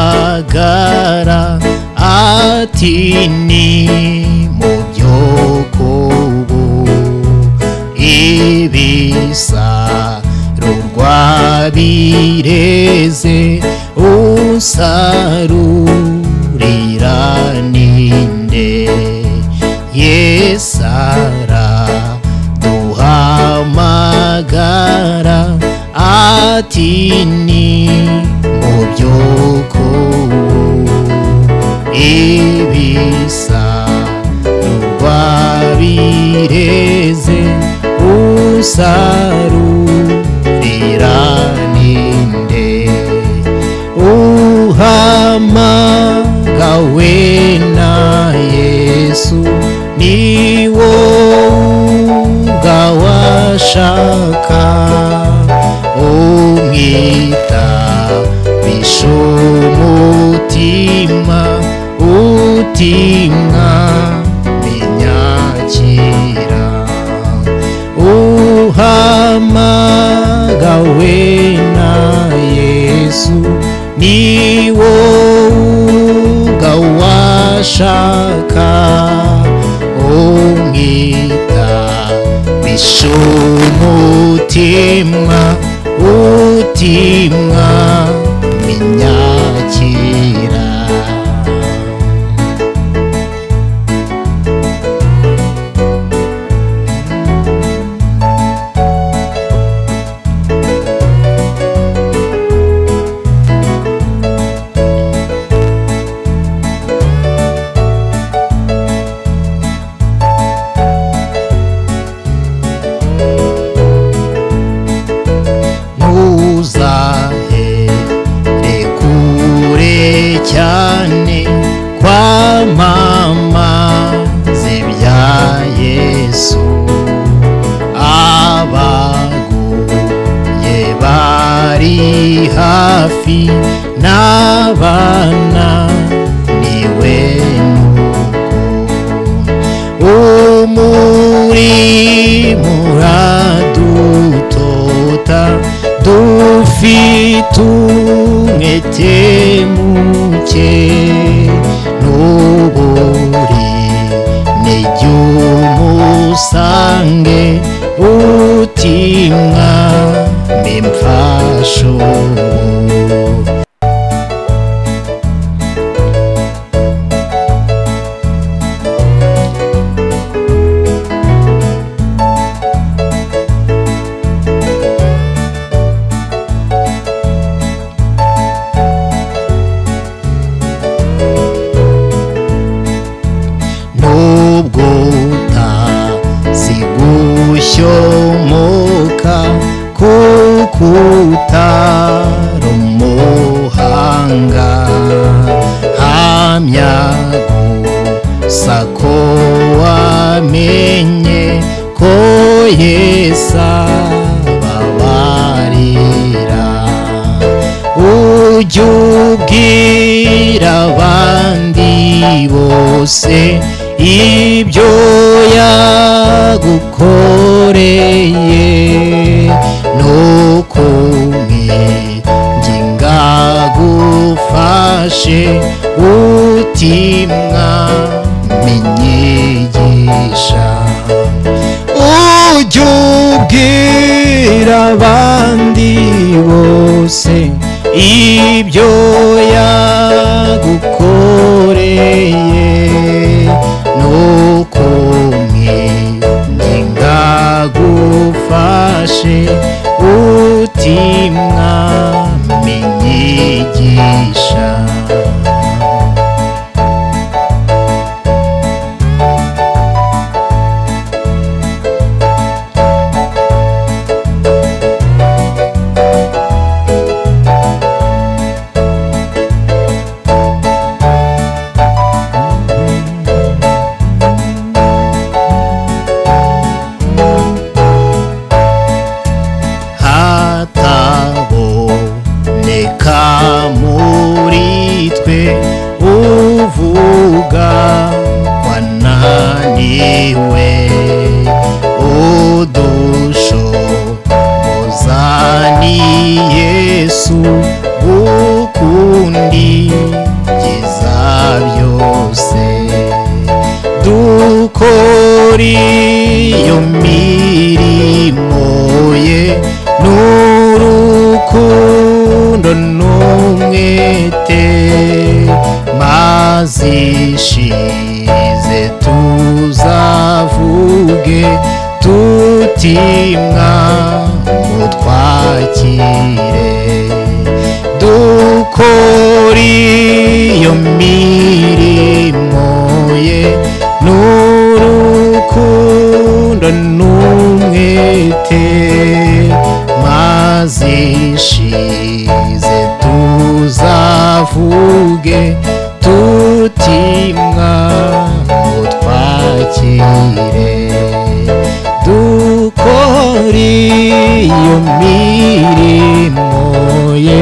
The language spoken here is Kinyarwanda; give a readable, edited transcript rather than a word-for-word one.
Yesaraduhamagara ati ni mu byokubu ibisarurwa bireze usarurira ninde. Yesaraduhamagara ati ni mu byokubu ibisarurwa bireze usarurira ninde. Uhamagawe na Yesu ni wowe ubwawashaka umwita bishumutima utimwa menyakira. Uhamagawe na Yesu ni wowe ubwawashaka umwita bishumutima utimwa menyakira. Ntuzahere kure cyane kwamamaza ibya Yesu, abaguye bari hafi n'abana niwe nuko umurimo uradutota dufite umwete muke n'uburi n'iry'umusange utimwa mimfasho. Nubwo utazigushomoka kuko utari umuhanga, hamya gusa ko wamenye ko Yesu ababarira. Ujye ubwira abandi bose ibyo yagukoreye, nuko umwinginga agufashe utimwa menyigisha. Ujye ubwira abandi bose ibyo yagukoreye, nuko umwinginga agufashe utimwa menyigisha. Dukora iyo mirimo ye n'urukundo n'umwete, maze ishize tuzavuge tuti mwamutwakire. Dukora iyo mirimo ye n'urukundo n'umwete, maze ishize tuzavuge tuti mwamutwakire. Dukora iyo mirimo ye